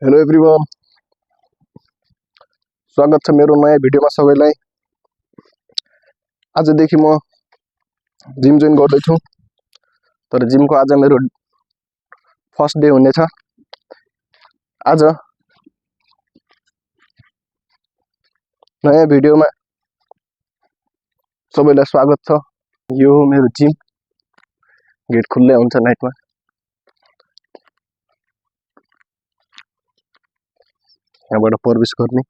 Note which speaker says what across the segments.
Speaker 1: Hello everyone, स्वागत छ मेरो नयाँ भिडियोमा सबैलाई। आजदेखि म जिम जोइन गर्दैछु। तर जिमको आज मेरो फर्स्ट डे हुनेछ। आज नयाँ भिडियोमा सबैलाई स्वागत छ। यो हो मेरो जिम। गेट खुल्लै हुन्छ नाइटमा। यहाँबाट प्रवेश गर्ने।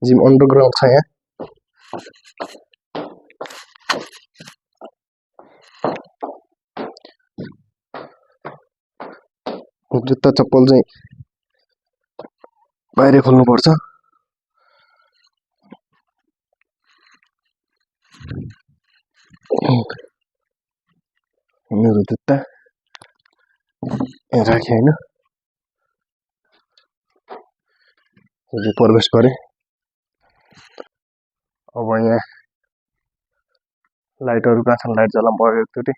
Speaker 1: जिम अन्डरग्राउन्ड छ यहाँ। जुत्ता चप्पल चाहिँ बाहिर खोल्नु पर्छ। मेरो जुत्ता यहाँ राखेँ हैन। प्रवेश गरेँ। अब यहाँ लाइटहरु कहाँ छन्? लाइट जलाउनु पर्यो एकचोटि।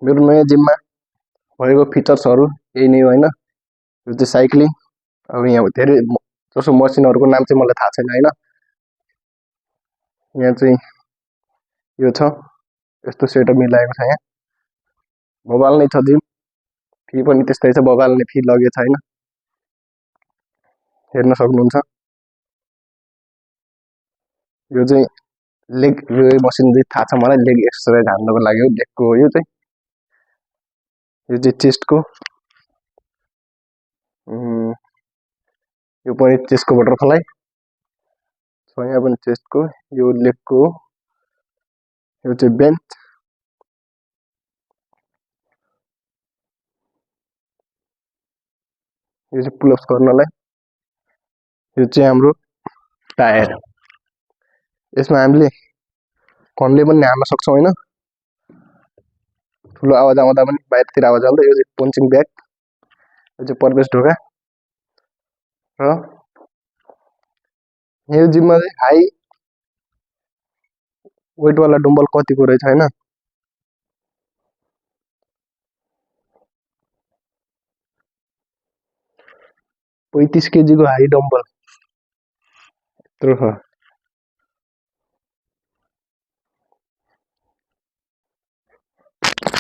Speaker 1: मेरो नयाँ जिममा भएको फिचर्सहरु यही नै हो हैन। यो चाहिँ साइक्लिङ। अब यहाँ धेरै जसो मसिनहरुको नाम चाहिँ मलाई थाहा छैन हैन। यहाँ चाहिँ यो छ, यस्तो सेटअप मिलाएको छ यहाँ। बबाल नै छ जिम। फी पनि त्यस्तै छ, बबालले फी लगेछ हैन। हेर्न सक्नुहुन्छ। यो चाहिँ लेग, यो मसिन चाहिँ थाहा छ मलाई, लेग एक्सरसाइज हान्नको लागि हो। लेगको हो यो चाहिँ। यो चाहिँ चेस्टको। यो पनि चेस्टको बटरफ्लाई छ। यहाँ पनि चेस्टको। यो लेगको हो। यो चाहिँ बेन्च। यो चाहिँ पुलअप्स गर्नलाई। यो चाहिँ हाम्रो टायर। यसमा हामीले कन्ले पनि हाल्न सक्छौं हैन। ठुलो आवाज आउँदा पनि बाहिरतिर आवाज आउँदा। यो चाहिँ पन्चिङ ब्याग। यो चाहिँ प्रवेश ढोका। र यो जिममा चाहिँ हाई वेट वाला डम्बल कतिको रहेछ हैन। 35 केजी को हाई डम्बल यत्रो छ।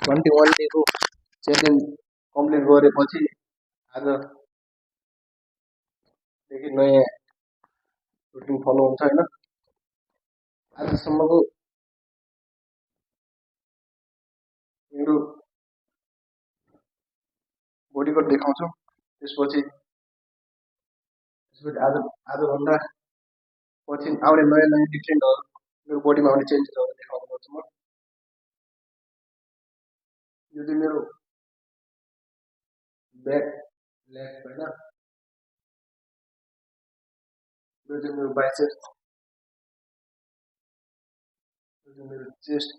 Speaker 1: ट्वेन्टी 21 डे को च्यालेन्ज कम्प्लिट गरेपछि आजदेखि नयाँ रुटिन फलो हुन्छ हैन। आजसम्मको मेरो बडी कट देखाउँछु। त्यसपछि आजभन्दा पछि आउने नयाँ डिफरेन्टहरु मेरो बडीमा आउने चेन्जेसहरु देखाउने गर्छु म। यो चाहिँ मेरो ब्याक लेग हैन। यो चाहिँ मेरो बाइसेप्स। यो चाहिँ मेरो चेस्ट।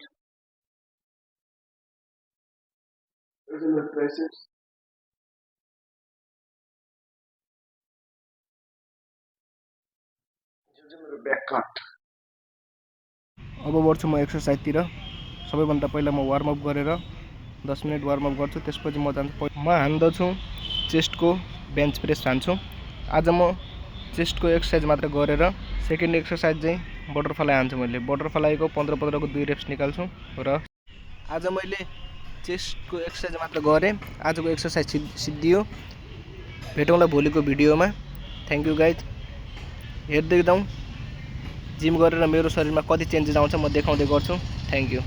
Speaker 1: यो चाहिँ मेरो ट्राइसेप्स। यो चाहिँ मेरो ब्याक कट। अब बढ्छु म एक्सरसाइजतिर। सबैभन्दा पहिला म वार्म अप गरेर 10 मिनेट वार्म अप गर्छु। त्यसपछि म जान्छु, म हान्दछु चेस्टको बेन्च प्रेस हान्छु। आज म चेस्टको एक्सरसाइज मात्र गरेर सेकेन्ड एक्सरसाइज चाहिँ बटरफ्लाई हान्छु। मैले बटरफ्लाईको 15 को 2 रेप्स निकाल्छु। र आज मैले चेस्टको एक्सरसाइज मात्र गरेँ। आजको एक्सरसाइज सिद्धियो। भेटौँला भोलिको भिडियोमा। Thank you guys. हेर्दै जाउँ जिम गरेर मेरो शरीरमा कति चेन्जेस आउँछ म देखाउँदै गर्छु। Thank you.